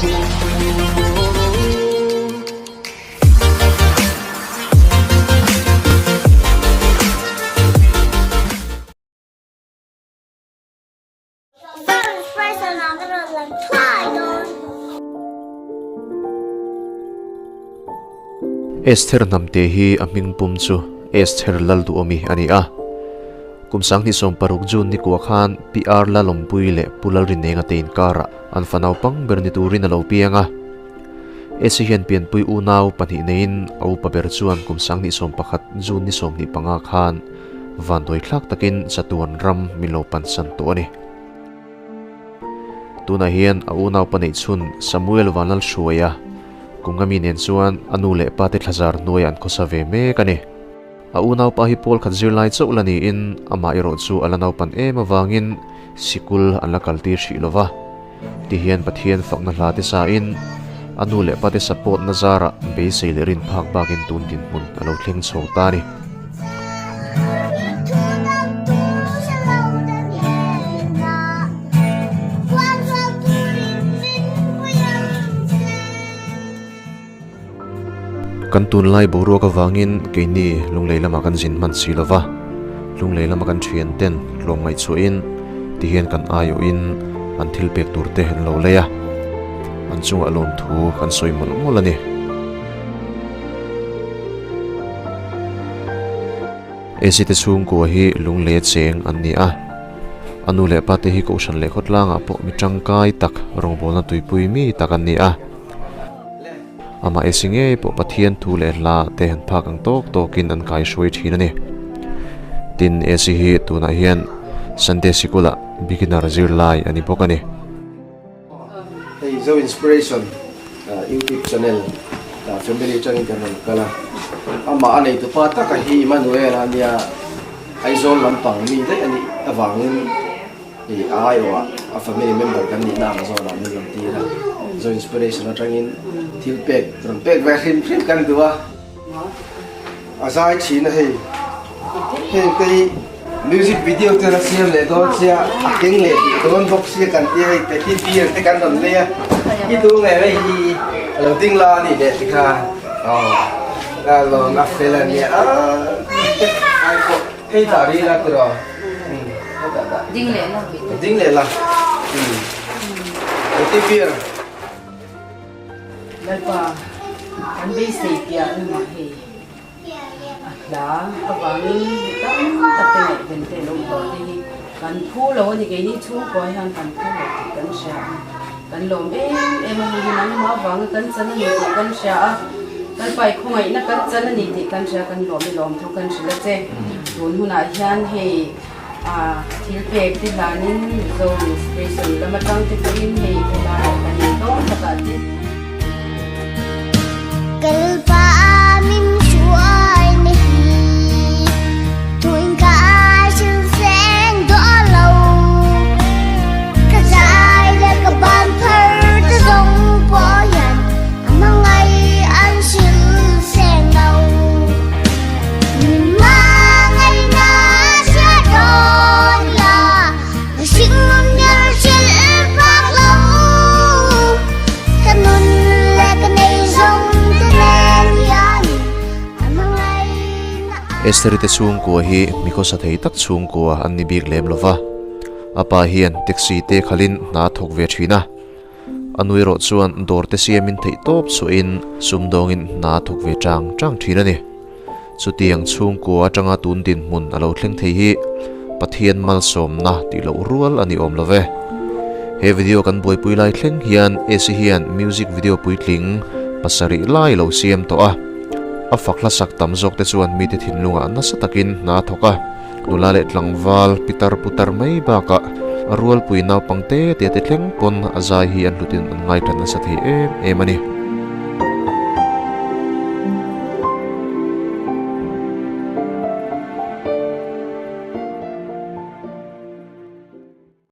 Esther Hnamte hi a hming pum chu Esther Lalduhawmi a ni a. Kum 2016 June ni kua khan PR Lalawmpui leh Pu Lalrinenga te inkarah an fa naupang ber ni turin a lo piang a. Esi hian pianpui unau pahnih neiin a upa ber chuan kum 2011 June ni 25 khan vanduai thlak takin chatuan ram min lo pansan tawh a ni. Tunah hian a unaupa neih chhun Samuel Vanlalhruaia kum nga mi nen chuan a nu leh pa te thlazar hnuaiah an khawsa ve mek a ni. A unaupa hi pawl khat zirlai chauh la niin amah erawh chu a la naupan em avangin sikul an la kaltir hrih lo va. Tihian Pathian fakna hla te sain a nu leh pa te support na zarah beisei leh rin phak bakin tun dinhmun a lo thleng chho ta a ni. Kan tunlai boruak avangin keini Lunglei lamah kan zin hman si lova, Lunglei lama kan thian ten tlawm ngaihchhuahin tihian kan aiawhin an thil pek tur te an lo lei a, an chungah lawmthu kan sawi mawlh mawlh a ni. Esi te chhungkua hi Lunglei a cheng an ni a, a nu leh pa te hi Kohhran leh khawtlangah pawh mi tangkai tak rawngbawlna tuipui mi tak an ni a. Amah Esi ngei pawh Pathian thu leh hla te han phak ang tawk tawkin an kai hruai thin a ni. Tin, Esi hi tunah hian Sunday sikulah beginner zirlai a ni bawk a ni. Hei Zo Inspiration YouTube channel family atangin kan rawn kal a, amah a neitu pa taka hi Emmanuel a nia, Aizawl lampang mi daih a nih avangin i a aiawh a family member kan nihna ang zawnah min rawn tir a, Zo Inspiration atangin thil pek rawn pek ve hrim hrim kan duh a. A zai thin a hei heng te hi music video te la siam leh dawn sia a keng leh duh dawn bawk sia kan tia hei teddy bear te kan rawn lei a i duh nge hei hi a lo ding la a nih leh tikhan aw a lawm a fel a nia ai pawh hei dah rih la tiraw hetah dah ding leh la ding leh la teddy bear. Lalpa, kan beisei piah lamah hei a hla avangin mi tam tak te ngaihven te lo tawh te hi kan phu lo a ni. Keini chhungkua hian kan phu lo tih kan hria a, kan lawm em em a, hei hi nangmah avanga kan chan a ni tih kan hria a, Lalpa i khawngaihna kan chan a ni tih kan hria, kan lawm i lawm thu kan hrilh a che. Tun hunah hian hei Thil pek te hlanin Mizo Inspiration lam atang te pawhin hei helaiah kan inhlawm takah te. Kalpa min hruai na hi thuin ka sil seng daw lo ka zai le ka ban phar te zawng pawh hian a hmangaih an sil seng lo. Esther-i te chhungkua hi mi khawsa thei tak chhungkua an ni bik lem lo va, a pa hian taxi te khalhin hna a thawk ve thin a, a nu erawh chuan dawr te siamin theih tawp chhuahin sumdawngin hna a thawk ve chang chang thin a ni. Chutiang chhungkua atanga tun dinhmun a lo thleng thei hi Pathian malsawmna tih loh rual a ni awm lo ve. He video kan buaipui lai thleng hian AC hian music video puitling pasarih lai lo siam tawh a. A fak hlasak tam zawk te chuan mite thinlungah nasa takin hna a thawk a. Nula leh tlangval pitar putar mai bakah a rualpui naupang te te te thleng pawn a zai hi an hlutin an ngaithla nasa thei em em a ni.